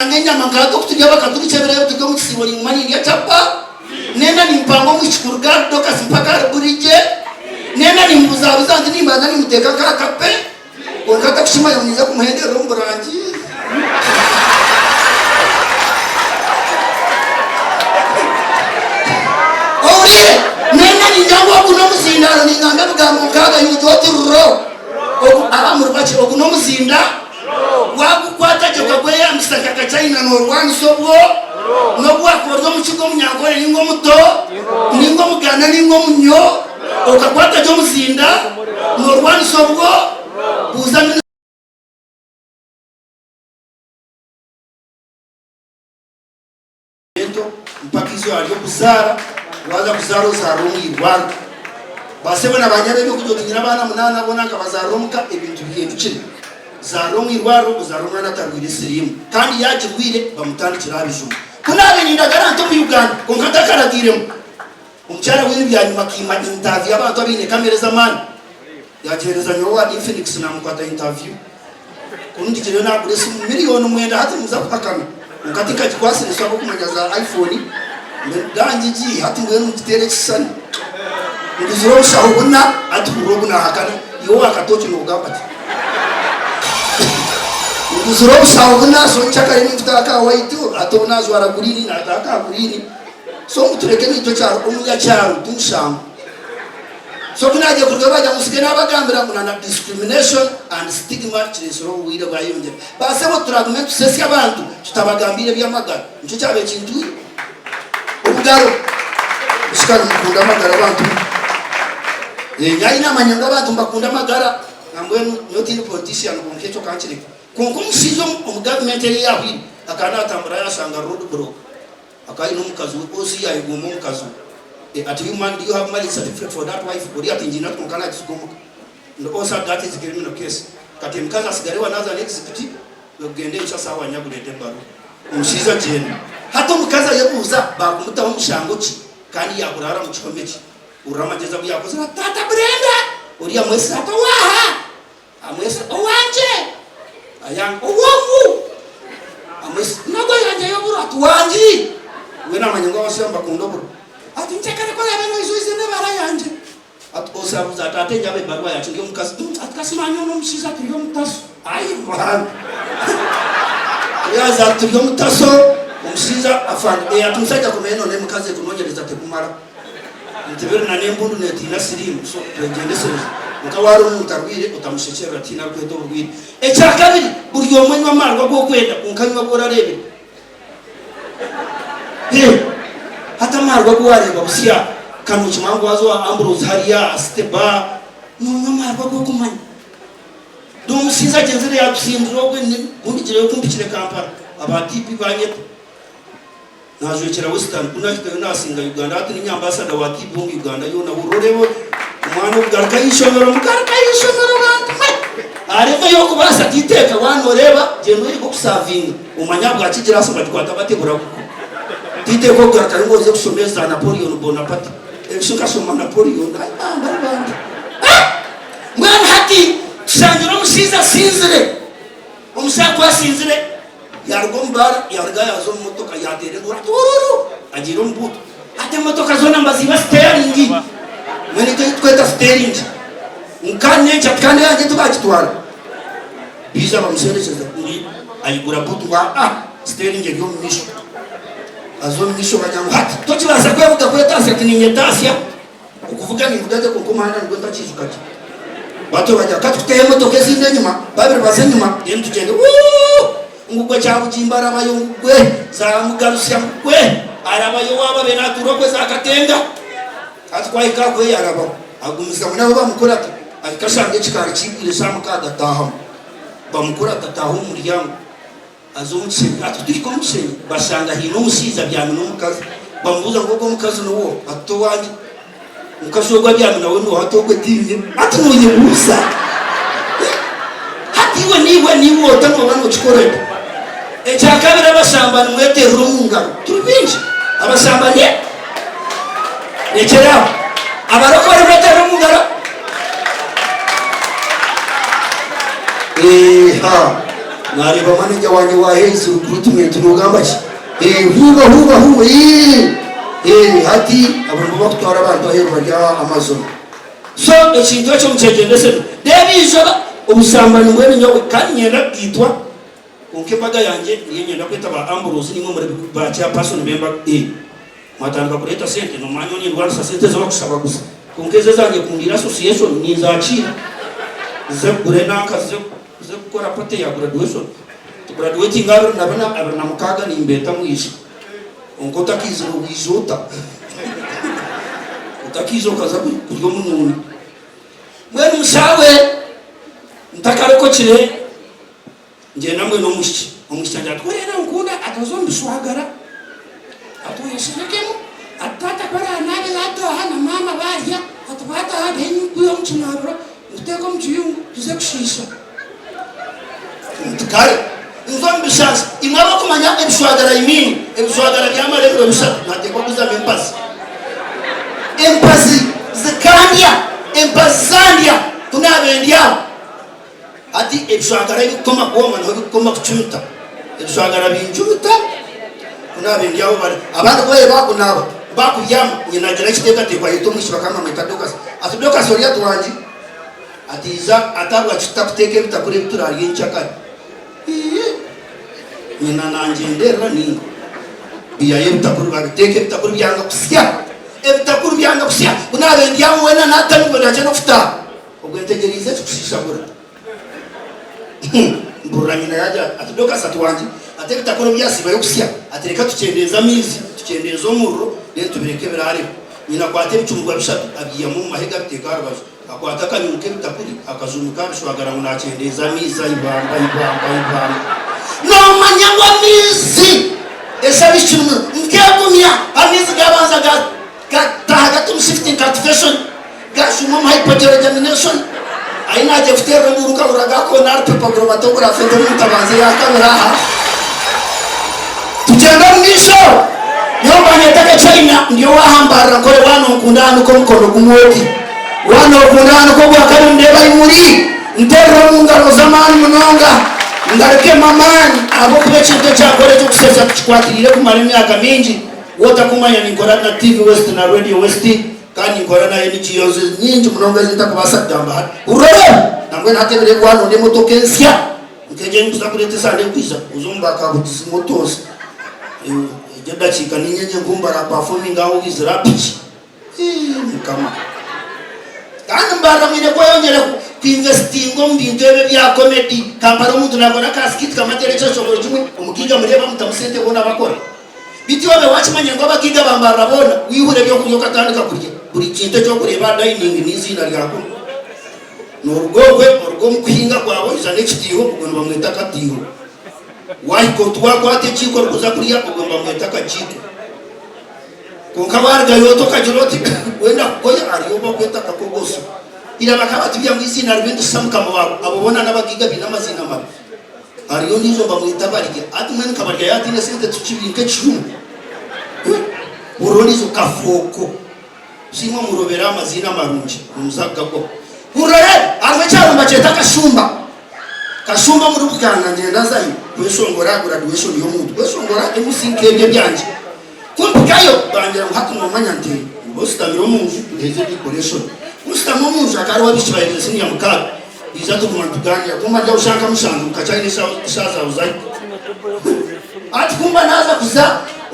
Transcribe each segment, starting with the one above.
Nanga enyama nka hati oku turi Abakaturiki ebiro ebi turi omu kisiibo ninguma nindya chapa, nenda nimpanga omwishiki kuruga ahari Dorcas mpaka ahari Burigye, nenda nimubuzabuza nti nimbanza nimuteeka nk'aha kape, kwonka atakushimanya ngu ninza kumuhenderera omu burangi. Ohuriire? Nenda ningira ngu ogu n'omuzindaaro ningamba ebigambo nkaaga you oti ruro. Ogu aba muri bakye ogu n'omuzinda. Waagukwata gye okagweyambisa nka kachina noorwanisa obwo, n'obu waakuba ori omukiga, omunyankore nainga omuto, nainga omuganda nainga omunyo, okakwata gye omuzinda, noorwanisa obwo, buuza minisita. Ento mpaka eizooba ry'okuzaara, waaza kuzaara ozaarire omu irwariro. Baasebo na baanyabo eby'okugira oti nyine abaana munaana boona nkabazaarira omuka ebintu bihindukire. Zaarira omu irwariro ozaare omwana atarwaire siriimu kandi yaagirwaire bamutandikire aha bijuma. Ku naabaire nindagara nti omu Uganda kwonka ntakaragiiremu, omukyara w'ebi byanyima akaima intaviyu abantu abaine kamera ez'amaani yaagiheereza nyowe owa Infinix naamukwata intaviyu. Ku ndigireyo naagura esimu miriyoni mwenda hati nimuza kuhakana kwonka tinkagikwatsire so ahabw'okumanya za iPhone mbwenu gangigi hati mbwenu mugiteere ekishushani. Nguzire obushaho buna hati hurira ogu naahakana iwe owa katooki noogamba ki? Nguzire obushaho buna so nkyakare nintutaaha aka white hati obu naajwara green naataaha aka green so ngu tureke naitwe ekyaro omunyakyaro ti mushango. So ku naagiye kurugayo baagira ngu nsigaire naabagambira ngu na na discrimination and stigma kireetsire oburwaire bwayeyongyera. Baasebo turagume nitusesya abantu tutabagambiire eby'amagara. Nikyo kyabaire kintwire. Obugaro. Bishika nimukunda amagara bantu mwe. Eh, nyaye naamanya ngu abantu nibakunda amagara. Nambwenu nyowe tindi politician kwonka ekyo kankireke. Kwonka omushaija omu gavumenti eri eyaahwire akaba naatambura yaashanga road block. Akaba aine omukazi we osi yayegomba omukazi we ati you man do you have marriage certificate for that wife ori ati ngiine ati kwonka nagisiga omuka ndi osi ati that is criminal case kati omukazi asigare ewa naza n'exhibit wekugenda enkya saawa nyakureeta ebaruha omushaija agyenda hati omukazi ayebuuza bakumutaho mushango ki kandi yakurara mukihome ki hurira amagyezi agu yakozire ati taata Brenda ori amwesize ati owaaha Amwese owangye ayanga ow'ogu amwese nagwo yangye y'oburo ati wangi we namanya ngu abashaija nibakunda oburo ati nkyekare ku oraabe noija oize n'ebara yangye ati ose abuuza ati ate nyabo ebaruwa yaki ndi omukazi mm ati kasima nyowe n'omushaija turi omutaso ai Ruhanga yaza ati turi omutaso omushaija afande eh ati omushaija kumenya none omukazi ekunonyereza tekumara. Nti biri na n'embundu neetiina siriimu so twegyendesereze. Kwonka waareeba omuntu arwaire otamushekyerera tihaine arikweta oburwaire. Ekyakabiri buri omwe nywa amaarwa agu orikwenda kwonka nywa agu orareebire. Hee hati amaarwa agu waareeba busya ka nookimanya ngu waaza owa Ambrose hariya aha City Bar noonywa amaarwa agu orikumanya. N'omusinzi agyenzire yaatusindira ogwe ku ndigireyo ku mpikire Kampala aba DP baanyeta. Naajwekyera Western, ku naahikayo naasinga Uganda, hati niinye ambaasada wa TB omu Uganda yoona. Hurira oreebe omwana ogu, garuka aha ishomero, ngu garuka aha ishomero bantu mwe! Aha level ey'okubaasa titeeka, waaba nooreeba gyenda oyege okusaavinga omanye ahabwaki giraasi nibagikwata bata eburaguko. Titeeka okugarukayo ngu oze kushoma eza Napoleon Bonaparte. Ebishi nkashoma Napoleon, ai bambi ai bambi! Mbwenu hati tushangire omushaija asinzire, omushaija ku asinzire, Yaaruga omu baara, yaaruga yaaza omu motoka, yaateera enduuru ati, Ururu! Agiire omu buutu. Hati emotoka zoona nibaziiba siteeringi. Mbwenu itwe ei tukweta siteeringi. Nka n'enkya ati, Kandi eyangye tibaagitwara. Baija bamusherekyeza ngu aigura buutu ngu aa, siteeringi eri omu maisho. Aza omu maisho bagira ngu hati tokibaasa kwevuga kwetaasya ati niinyetaasya. Okuvuga ninvuga gye kwonka omuhanda nigwo ntakiijuka gye. Batyo bagira ka tukuteho emotoka ezindi enyima, babiri baze enyima then tugyende wuuh! Ngu gwe Kyabugimba arabayo ngu gwe Zamugarusya ngu gwe arabayo waaba abe natuura okwe za Katenga. Hati ku ahika aha kwe yarabaho agumizamu nabo bamukurata ahika ashanga ekikaari kiigwire shaaha mukaaga ataahamu. Bamukurata ataaha omu muryango. Aza omu kishengye. Ati ku tuhika omu kishengye, bashanga haine omushaija abyami n'omukazi. Bamubuuza ngu, Ogwo omukazi n'owooha? Ati, T'owangye. Omukazi ogwo abyami nawe n'oha? Ati, Ogwe tiinye. Ati, Nooyebuuza? Hati iwe niiwe niiwe ota nooba nookikora ota? Ekyakabiri, abashambani mweteerere omu ngaro. Turi baingi. Abashambani rekyera aho. Abarokore mweteerere omu ngaro. Eeha! Nareeba manager wangye wa Hays recruitment nogamba ki? Eh, huuba huuba huuba eh, eh, hati abo nibo bakutwara abantu aheeru bari aha Amazon. So ekintu ekyo mukyegyendesemu. Reeba eizooba obushambani mbwenu nyowe kandi niinyenda kugaitwa kwonka embaga yangye niyo nyenda kweta ba Ambrose naimwe muri ba chairperson b'embaga eh, mwatandika kureeta sente nomanya nyowe nindwanisa sente ezi bakushabaguza kwonka ezo ezangye kundiire association ninzakiira zize kugura enanka zize Tuze kukora party ya graduation. Tugraduatinge 24, 26 nimbeeta mwije. Kwonka otakaizire oija ota? Otakaija okaza kurya omunuuni. Mbwenu mushaawe ntakarokokire ngyenda mbwenu omwishiki. Omwishiki angira ati, Oreeba nankunda ati oze omu bishwagara ati oyesherekemu ati taata ku araanaabe yaataaha na maama baarya ati baataaha then nkwihe omu kinaabiro Nkuteeke omu kiyungu tuze kushiisha. Nti kare nze omu bishaasha. Imwe abakumanya ebishwagara I mean ebishwagara byamara ebiro bishatu nateekwa kuzamu empazi. Empazi zikandya, empazi zandya ku naabaire ndi aho. Hati ebishwagara ahi bikukoma kwoma niho bikukoma kucumita. Ebishwagara bincumita ku naabaire ndi aho bari abandi ku baabaire baakunaaba baakubyama nyina agira ekiteekateeko ayeta omwishiki bakaba nibamweta Dorcas ati Dorcas ori ati wangi? Ati iza ati ahabwaki tutakuteeka ebitakuri ebi turaarye nkyakare? Ii Nyina nangyenderera ninga biihayo ebitakuri babiteeka ebitakuri byanga kusya ebitakuri byanga kusya ku naabaire ndi aho weena naatamirwe naakye n'okutaaha obwe ntegyereize ekikushiishagura. Mpurira nyina yaagira ati, Dorcas ati wangi ati ebitakuri byasiibayo kusya ati reka tukyendeeze amaizi tukyendeeze omuriro then tubireke biraareho. Nyina akwata ebicumurwa bishatu abyihamu omu mahega abiteeka aha rubaju. Akwata akanyungu k'ebitakuri akajuumika aha bishwagara ngu naakyendeeza amaizi aibamba aibamba aibamba. Noomanya ngu amaizi eshabishi kirumira nkeegumya amaizi gaabanza gataaha gati omu shifting cultivation gaashuuma omu hypogerogermination ahi naagiye kuteerera enduuru nkahurira gaakoona ahari pepaguro bati ogurafete omuntu abanze yaakabira aha. Tugyende omu maisho. Nyowe mbanyeta Kachaina ndi ow'aha Mbarara Nkore waaba nonkunda hanika omukono gumwe oti. Waaba nokunda hanika ogwakabiri ndeebe ahi muri. Nteerere omu ngaro z'amaani munonga ngarukemu amaani ahabw'okuba ekintu ekyakora eky'okushesha tukikwatiriire kumara emyaka mingi. Wotakumanya ninkora na TV West na Radio West kandi ninkora na NGOs nyingi munonga ezi ntakubaasa kugamba hati. Hurira oreebe! Nambwenu hati ebiro ebi wanonda emotoka ensya. Nk'egyo ei ndikuza kureeta esande erikwija, oze omu ba Kabugizi Motors. Egyo edakiika niinye nyenkumbara performing aho owaizire aha piki. Ii Mukama. Kandi mbarira mwine kweyongyera ku investinga omu bintu ebi ebya comedy. Kampala omuntu nakora ka skit kamwe ateera ekyeshongoro kimwe, omugaiga mureeba amutamu sente boona bakora. Beitu iwe waaba wakimanya ngu abagaiga ba Mbarara boona waihura ebyokurya okatandika kurya, buri kintu eki orikureeba aha dining n'eiziina rya kunu. Noruga okwe oruga omu kuhinga kwawe oija n'ekitiiho ogwo nibamweta akatiiho. Wahika oti wakwata ekiiko orikuza kurya ogwo nibamweta akakiiko. Kwonka warugayo oti okagira oti wenda kugoya hariyo obu bakweta akakogoso. Ira bakaba batubwira ngu eiziina ribi nirishusha mukama waawe. Abo boona n'abagaiga baine amaziina mabi. Hariyo ondiijo nibamweta Barya. Hati mbwenu nka Barya yaaba ataine sente tukiri nk'ekijuma. Hurira ondiijo Kafooko. Siimwe murobere amaziina marungi nimuza kugagwaho. Hurira reero, hariho ekyaro nibakyeta Kashumba. Kashumba omuri Buganda ngyenda nzayo kweshongora aha graduation y'omuntu, kweshongora MC nk'ebyo ebyangye. Ku mpikayo bangira ngu hati noomanya nti obe oshutamire omu nju tuheze decoration. Ku nshutami omu nju hakaba hariho abaishiki baherize siniya mukaaga baija tuguma nitugaaniira. Ku mba ndi aho shaaha nka mushanju bukakya haine eshaaha zaawe zahika. Hati ku mba naaza kuza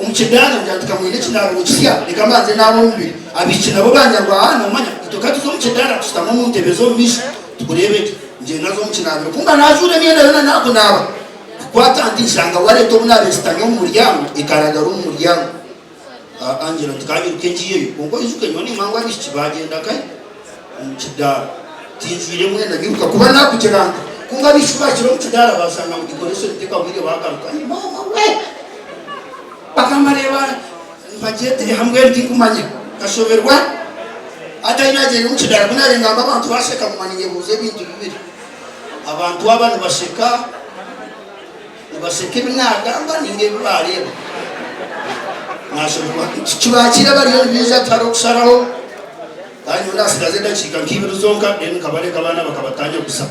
omu kidaara ngira nti ka mwine ekinaabiro kisya reka mbanze naabe omubiri. Abaishiki nabo bangira ngu aa noomanya itwe ka tuze omu kidaara tushutame omu ntebe z'omu maisho tukureebe gye. Ngyenda nza omu kinaabiro. Ku mba naajuura emyenda yoona naakunaaba, kukwata nti nshanga wallet obu naabaire nshutami omu muryango ekaragara omu muryango. Aa ngira nti ka nyiruke ngiiheyo. Kwonka oijuke nyowe niimanya ngu abaishiki baagyenda nkahi? Omu kidaara. Tinjwire mwena nyiruka kuba naakugira nti kwonka abaishiki ku baahikire omu kidaara baashanga ngu decoration tekahwire baagaruka. Ai maama we! Bakambareeba nibagyeta eha mbwenu tinkumanya. Nkashoberwa. Hati ahi naagyeriire omu kidaara ku naabaire ngamba abantu baasheka nguma ninyebuuza ebintu bibiri. Abantu aba nibasheka, nibasheka ebi naagamba nainga ebi baareeba. Naashoberwa nti kibaakire bariyo nibaija tihariho kusharaho. Kandi nyowe naatsigaza edakiika nk'ibiri zonka then nkabareka abaana bakabatanya kuza.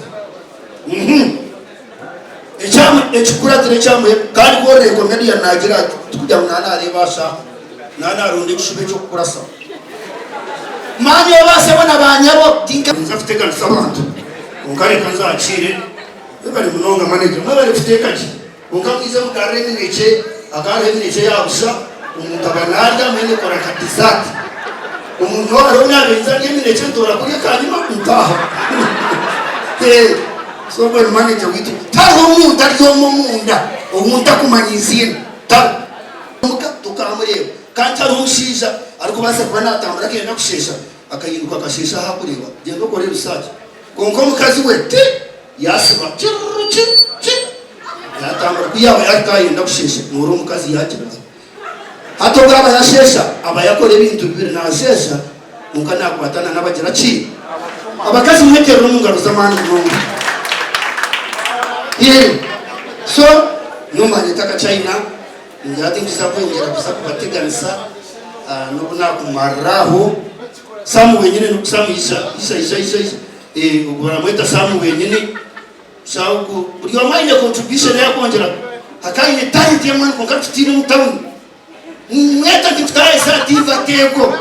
Ekyamu ekikuratira ekyamuhe kandi ku orire comedian nagira ati tikugira ngu nanareeba aha shaaha nanaronda ekishuba ekyokukurasa. Mani oba sebo na ba nyabo tinka. Ninza kuteganisa abantu kwonka reka nzakiire. Mwebare munonga manager mwebare kuteeka gye kwonka mwije mugarure eminekye hakaba hariho eminekye ya busha omuntu aba narya mbwenu ekora nka dessert omuntu hariho naaba nza ndya eminekye ntoora kurya akanyima ntaaha so mbwenu manager waitu tihariho omuntu ari omwe omunda ou ntakumanya eiziina tariho omuka tokamureeba kandi tihariho omushaija arikubaasa kuba natambura akenda kusheesha akahinduka akasheesha ahu arikureeba gyenda okore research. Kwonka omukazi we ti yaasiba kiruru ki ki yaatambura ku yaaba yaahika ayenda kusheesha noora omukazi yaagira ati hati obu aba yasheesha aba yakora ebintu bibiri naasheesha kwonka naakwatana n'abagira ki abakazi mweterere omu ngaro z'amaani munonga Yee so nyowe mba akachina ningira tinkuza kwongyera kuza kubateganisa n'obu naakumarira aho. Sam wenyine Sam ija ija ija ija ija eh ogu baramweta Sam wenyine sha ogu buri omwe aine contribution eyi akwongyera hakaba aine talent y'amaani kwonka tutiine omu town mweta nti kutahisa TV ateego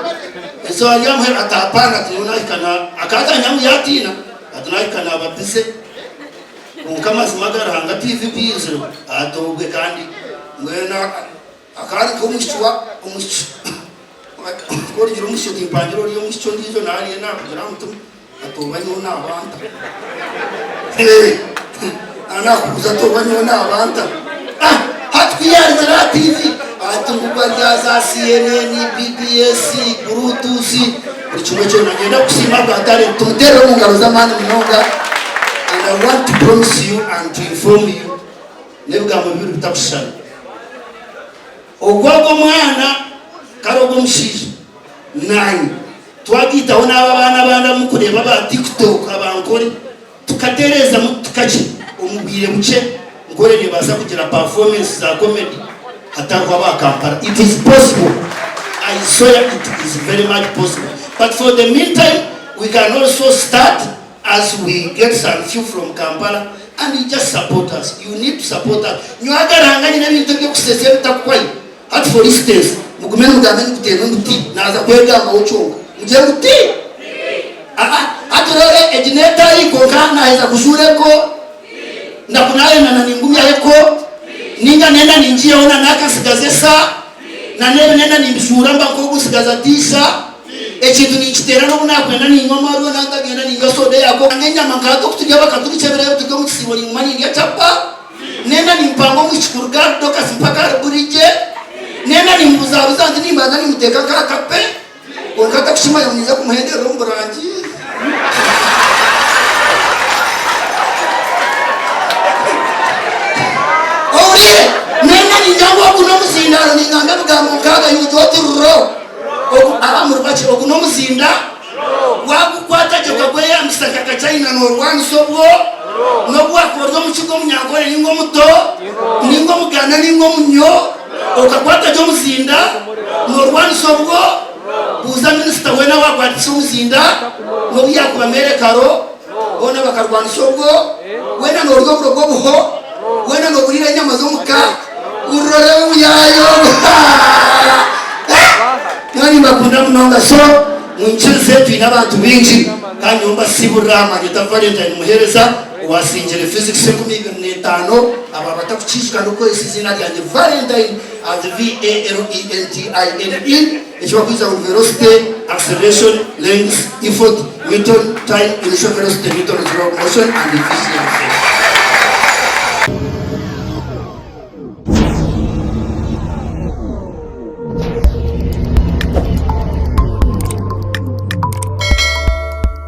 eso ari amuhe ati hapana ati nyowe nahika na akatanya ngu yatiina ati nahika naba busy kwonka amazima aga Ruhanga TV kuyizire ati obwe kandi mbwenu Akaba ari nk'omwishiki wa omwishiki ku origira omwishiki oti mpangire oriya omwishiki ondiijo naariya naakugira aha mutima ati oba nyowe naaba nta? Naakubuuza ati oba nyowe naaba nta? Ah, hati ku yaarugire aha TV ati ngu barya za CNN, BBS, Bluetooth, buri kimwe kyona. Niinyenda kukusiima ahabwa talent. Tumuteerere omu ngaro z'amaani munonga and I want to promise you and to inform you N'ebigambo bibiri bitakushushana. Ogwo ogwo mwana kare ogwo omushaija nanye twagaitaho n'abo abaana abandi abu mukureeba aba TikTok aba Nkore tukatereezamu tukakye omu bwire bukye Nkore nebaasa kugira performance za comedy hatariho aba Kampala. It is possible. I swear it is very much possible. But for the meantime we can also start As we get some few from Kampala and you just support us, you need to support us. Nyowe aga Ruhanga nyine ebintu ebyokusesa ebitakuhwayo. Hati for instance, mugume nimugambe niguteerwa ngu ti, naaza kwegambaho kyonka. Mugire ngu ti. Aa, hati oreebe egi n'etaayi kwonka naaheza kujuura eko, naku naayenda na ningumyaho eko, ninga nenda ningiihaho na naakasigaza esa, na n'ebi nenda nimbijuura mba nk'ogu nsigaza tiisha. Ekintu ninkiteera n'obu naakwenda niinywa amaarwa nari ntagenda niinywa soda eya Coke nanga enyama nka hati oku turi Abakaturiki ebiro ebi turi omu kisiibo ninguma nindya chapa. Nenda nimpanga omwishiki kuruga ahari Dorcas mpaka ahari Burigye. Nenda nimubuzabuza nti nimbanza nimuteeka nk'aha kape kwonka atakukimanya ngu ninza kumuhenderera omu burangi. Ohuriire? Nenda ningira ngu ogu n'omuzindaaro ningamba ebigambo nkaaga you oti ruro. Ogu aba muri bakye, ogu n'omuzinda wagukwata gye okagweyambisa nka kachina norwanisa obwo nobu wakuba ori omukiga omunyankore ninga omuto ninga omuganda ninga omunyo okakwata gye omuzinda norwanisa obwo buuza minisita weena wakwatisa omuzinda nobu yakuba mere karo boona bakarwanisa obwo weena norya oburo bw'obuho weena noburiira enyama z'omuka Urore omuyaaya ogu Nyowe nimbakunda munonga so mwikirize twine abantu baingi kandi nyowe mbasiiburira aha Manyeta Valentine Muheereza owasingire Physics 2005 abo abatakukiijuka n'okukoresa eiziina ryangye Valentine as V-A-L-E-N-T-I-N-E ekibakwija ngu Velocity, Acceleration, Length, Effort, Newton, Time, Initial Velocity, Newton's Law of Motion and Efficiency.